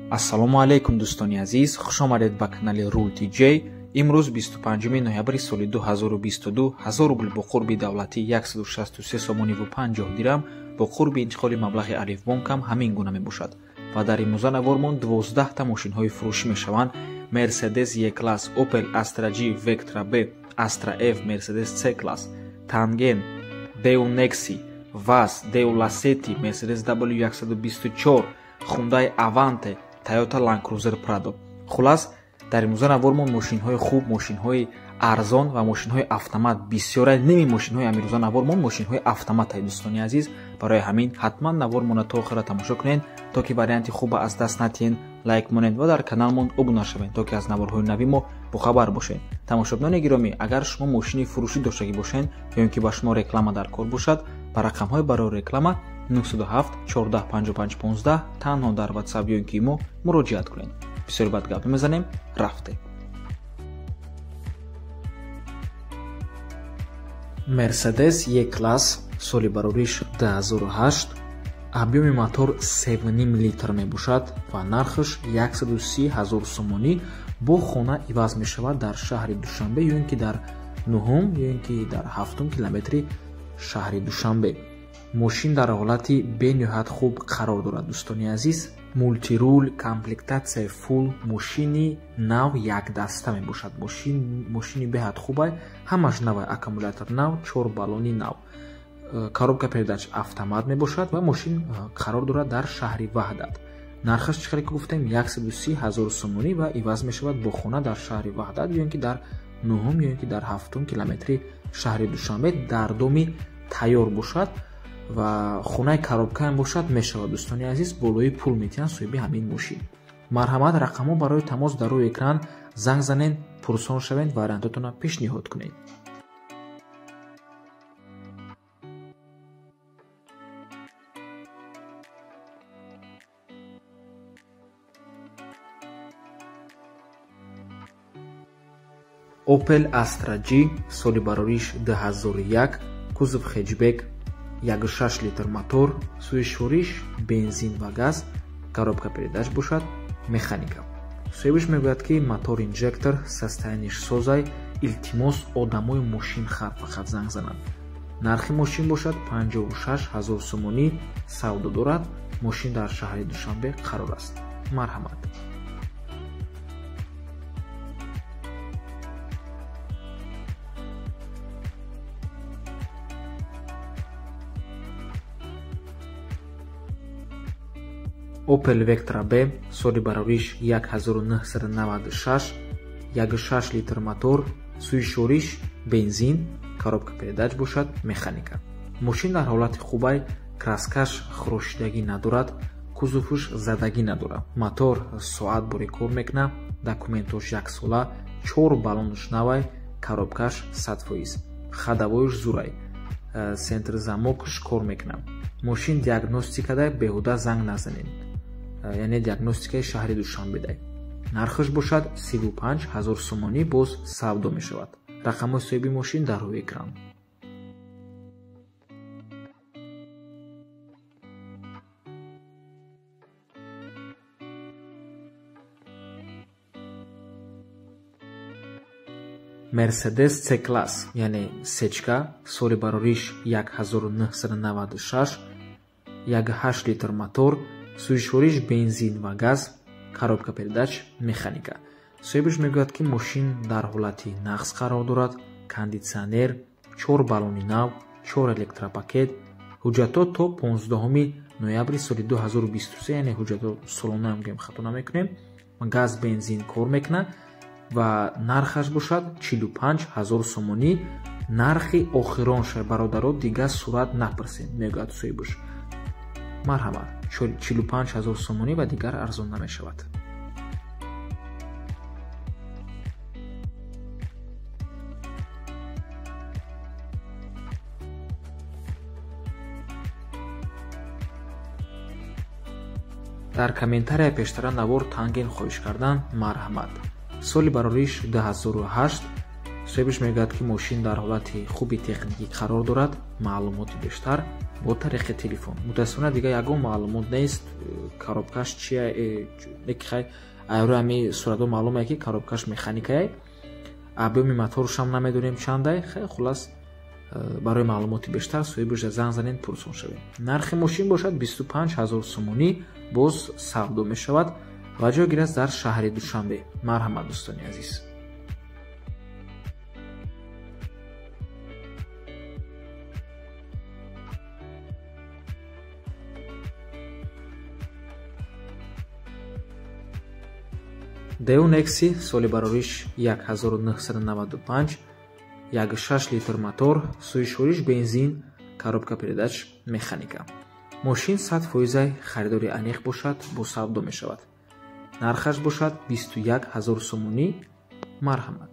Ассалому алайкум дӯстони азиз, хуш омадед ба канали Rul TJ. Имрӯз 25 ноябри соли 2022, 1000 рубл бо қурби давлатӣ 163 сомониву 50 дирам, бо қурби интиқоли маблағи Алифбонк ҳам ҳамин гуна мебошад. Ва дар имрӯза навормон 12 та мошинҳои фурӯшӣ мешаванд: Mercedes E-класс, Opel Astra G, Vectra B, Astra F, Mercedes C-класс, Tangent, Daewoo Nexi, VAZ, Daewoo Lacetti, Mercedes W124, Hyundai Avante, Toyota Land Cruiser Prado. Хулас, дар имрӯза навормон мошинҳои хуб, мошинҳои арзон ва мошинҳои автомат бисёра. Ними мошинҳои амирӯза навормон мошинҳои автомат ай дӯстони азиз. Барои ҳамин ҳатман навормонро то охира тамошо кунед, то ки варианти хуба аз даст натиҳед, лайк монед ва дар каналмон обуна шавед, то ки аз наворҳои нави мо бохабар бошед. Тамошобинони гиромӣ, агар шумо мошини фурӯшӣ доштагӣ бошед ё ин ки ба шумо реклама дар кор бошад, ба рақамҳои барои реклама 907 14 55 15 танҳо дар WhatsApp ё ин ки мо муроҷиат кунед. Бисёр бад гап мезанем, рафтем. Mercedes E-класс, соли барориш 2008, объёми мотор 7,5 литр мебошад ва нархаш 130 ҳазор сомонӣ. Бо хона иваз мешавад дар шаҳри Душанбе ё ин ки дар 9 ё ин ки дар 7 километри шаҳри Душанбе. Мошин дар ҳолати бениҳоят хуб қарор дорад дӯстони азиз. Мултирул, комплектатсияи фул, мошини нав якдаста мебошад. Мошини беҳад хубай, ҳамаш навай, аккумулятор нав, 4 баллони нав. Коробка передач автомат мебошад ва мошин қарор дорад дар шаҳри Ваҳдат. Нархаш чӣ қадар ки гуфтем 130 ҳазор сомонӣ ва иваз мешавад бо хона дар шаҳри Ваҳдат ё ин ки дар 9 ё ин ки дар 7 километри шаҳри Душанбе дар доми тайёр бошад ва хонаи коробкаам бошад мешавад дӯстони азиз. Болои пул метиҳанд соҳиби ҳамин мошин. Марҳамат, рақамҳо барои тамос дар рӯи экран, занг занед, пурсон шавед, вариантотонро пешниҳод кунед. Opel Astra G, соли барориш 2001, кузов хэтчбек, 1,6 литр мотор, сӯзишвориш бензин ва газ, коробка передач бошад, механика. Соҳибаш мегӯяд, ки мотор инжектор, состояниш созай, илтимос одамои мошинхар фақат занг зананд. Нархи мошин бошад 56 ҳазор сомонӣ, савдо дорад. Мошин дар шаҳри Душанбе қарор аст. Марҳамат. Opel Vectra B, соли барориш 1996, 1,6 литр мотор, сӯзишвориш бензин, коробка передач бошад, механика. Мошин дар ҳолати хубай, краскаш хӯрошидагӣ надорад, кузовш задагӣ надорад. Мотор соат бори кор мекунад, документош яксола, 4 баллонш навай, коробкаш 100%, ходовоиш зурай, центр замокш кор мекунад. Мошин диагностикадай, беҳуда занг назанед, яъне диагностикаи шаҳри Душанбедай. Нархаш бошад 35 ҳазор сомонӣ, боз савдо мешавад. Рақамҳои соҳиби мошин дар рӯи экран. Mercedes C-класс, яъне сечка, соли барориш 1996, 1,8 литр мотор, сӯзишвориш бензин ва газ, коробка передач механика. Соҳибаш мегӯяд, ки мошин дар ҳолати нақс қарор дорад, кондитсионер, 4 баллони нав, 4 электропакет, ҳуҷҷатҳо то 15 ноябри соли 2023, яъне ҳуҷҷатҳо солона ҳам хато намекунем, газ бензин кор мекунад ва нархаш бошад 45 ҳазор сомонӣ. Нархи охиронша бародаро, дигар сурат напурсед, мегӯяд соҳибаш. Марҳамат, 45 ҳазор сомонӣ ва дигар арзон намешавад. Дар комментария пештара навор Танген хоҳиш кардан, марҳамат. Соли барориш 2008, Соҳибаш мегӯяд, ки мошин дар ҳолати хуби техникӣ қарор дорад. Маълумоти бештар бо тариқи телефон. Мутаассифона дигар ягон маълумот нест. Коробкаш чия, хай айрӯи ҳами суратҳо маълум е, ки коробкаш механикае. Объёми моторушам намедонем чандай. Хай, хулас, барои маълумоти бештар соҳибаша занг занед, пурсон шавед. Нархи мошин бошад 25 000 сомонӣ, боз савдо мешавад ва ҷойгир аст дар шаҳри Душанбе. Марҳамат, дӯстони азиз. Деу Некси, соли барориш 1995, 1,6 литр мотор, сӯзишвориш бензин, коробка передач механика. Мошин 100% харидори аниқ бошад, бо савдо мешавад. Нархаш бошад 21 000 сомонӣ. Марҳамат.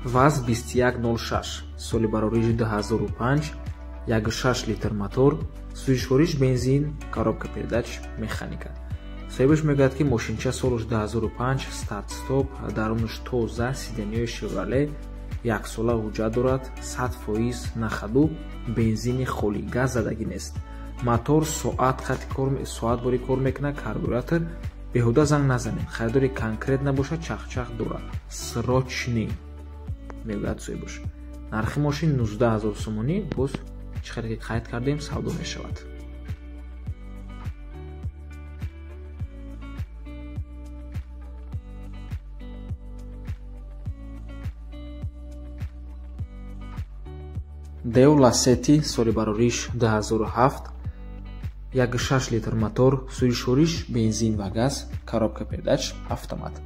ВАЗ 2106, соли барориш 2005, 1,6 литр мотор, сӯзишвориш бензин, коробка передач механика. Соҳибаш мегӯяд, ки мошинча солаш 2005, старт-стоп, дарунаш тоза, сиденьяҳои Шевроле, яксола ҳуҷҷат дорад, 100% нахаду, бензини холӣ, газ задагӣ нест. Мотор соат хати кор, соат бори кор мекунад, карбюратор. Беҳуда занг назанед, харидори конкрет набошад, чахчах дорад. Срочный, мегӯяд соҳибаш. Нархи мошин 19 000 сомонӣ, боз чӣ хеле ки қайд кардем, савдо мешавад. Деу Ласети, соли барориш 2007, 1,6 литр мотор, сӯзишвориш бензин ва газ, коробка передач автомат.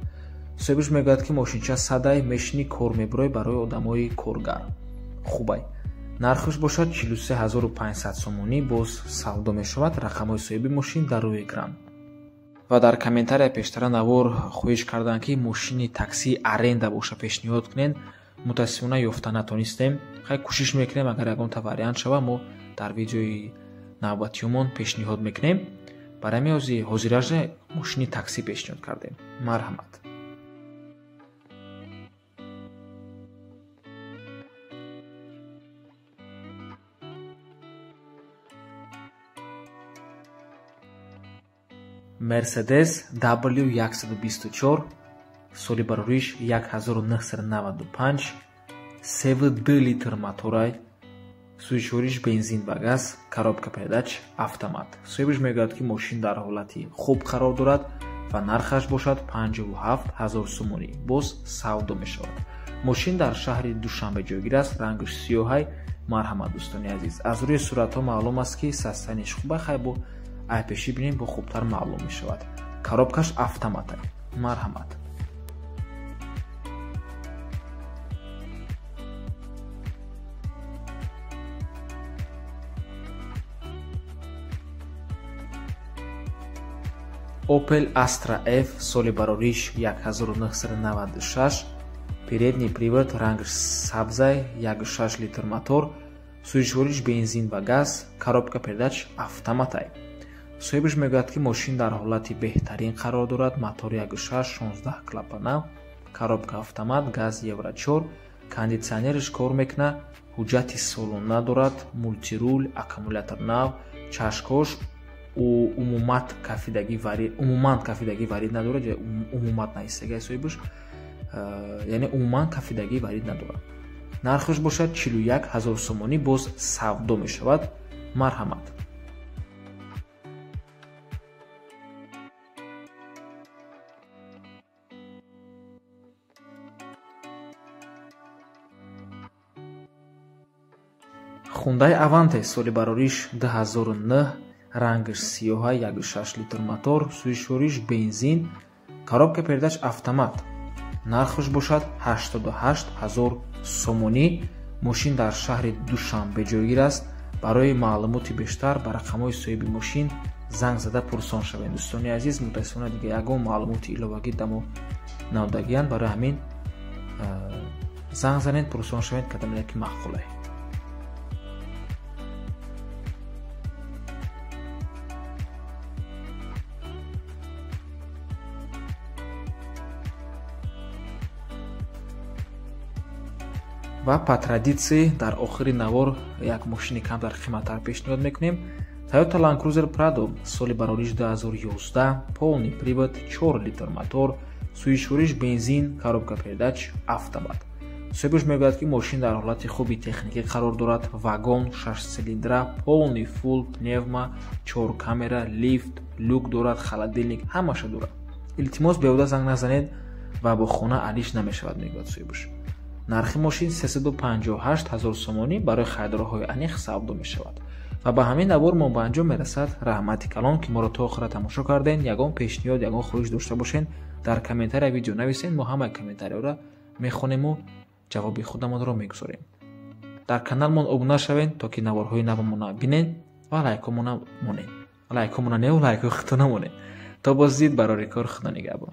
Соҳибаш мегӯяд, ки мошинча садай, мешини кор мебурой, барои одамои коргар хубай. Нархаш бошад 43 500 сомонӣ, боз савдо мешавад. Рақамҳои соҳиби мошин дар рӯи экран. Ва дар комментария пештара навор хоҳиш карданд, ки мошини такси аренда боша пешниҳод кунед. Мутаассифона ёфта натонистем. Хай, кӯшиш мекунем, агар ягонта вариант шава, мо дар видеои навбатиёмон пешниҳод мекунем. Барои ҳамин ҳозиража мошини таксӣ пешниҳод кардем. Марҳамат. Mercedes W124, соли барориш 1995, 3,2 литр моторай, сӯзишвориш бензин ва газ, коробка передач автомат. Соҳибаш мегӯяд, ки мошин дар ҳолати хуб қарор дорад ва нархаш бошад 57 000 сомонӣ, боз савдо мешавад. Мошин дар шаҳри Душанбе ҷойгир аст, рангаш сиёҳай. Марҳамат, дӯстони азиз. Аз рӯи суратҳо маълум аст, ки состоянияш хуба, хай бо айпешӣ бинем, бо хубтар маълум мешавад. Коробкаш автоматай. Марҳамат. Opel Astra F, соли барориш 1996, передний привод, рангаш сабзай, 1,6 литр мотор, сӯзишвориш бензин ва газ, коробка передач автоматай. Соҳибаш мегӯяд, ки мошин дар ҳолати беҳтарин қарор дорад, мотор 1,6, 16 клапана, коробка автомат, газ Евро 4, кондитсионераш кор мекунад, ҳуҷҷати солона дорад, мултирул, аккумулятор нав, чашкош умумат кафидагӣ варид надорад, умумат наистагӣ соҳибаш, яъне умуман кафидагӣ варид надорад. Нархаш бошад 41 000 сомонӣ, боз савдо мешавад. Марҳамат. Хундай Аванте, соли барориш 2009, рангаш сиёҳа, 1,6 литр мотор, сӯзишвориш бензин, коробка передач автомат. Нархаш бошад 88 000 сомонӣ. Мошин дар шаҳри Душанбе ҷойгир аст. Барои маълумоти бештар ба рақамҳои соҳиби мошин занг зада пурсон шавед. Дӯстони азиз, мутаассифона дигар ягон маълумоти иловагӣ дамо навдагиянд. Барои ҳамин занг занед, пурсон шавед, кадомеда ки маъқулае. Ва по традиции дар охири навор як мошини камтар қиматтар пешниҳод мекунем. Toyota Land Cruiser Prado, соли барориш 2011, полный привод, 4 литр мотор, сӯзишвориш бензин, коробка передач автомат. Соҳибаш мегӯяд, ки мошин дар ҳолати хуби техникӣ қарор дорад: вагон, шашсилиндра, полный фул, пневма, чор камера, лифт, люк дорад, холодильник, ҳамаша дорад. Илтимос, беҳуда занг назанед ва бо хона алиш намешавад, мегӯяд соҳибаш. Нархи мошин 358 ҳазор сомонӣ, барои харидорҳои аниқ савдо мешавад. Ва ба ҳамин навор мо ба анҷом мерасад. Раҳмати калон, ки моро то охира тамошо кардем. Ягон пешниҳод, ягон хоҳиш дошта бошед, дар комментария видео нависед. Мо ҳамаи комментариҳоро мехонему ҷавоби худамонро мегузорем. Дар каналмон обуна шавед, то ки наворҳои навамона бинед, ва лайкҳомона монед, лайкҳомона не, лайкҳои худтона монед. То боздид, барори кор, Худо нигаҳбон.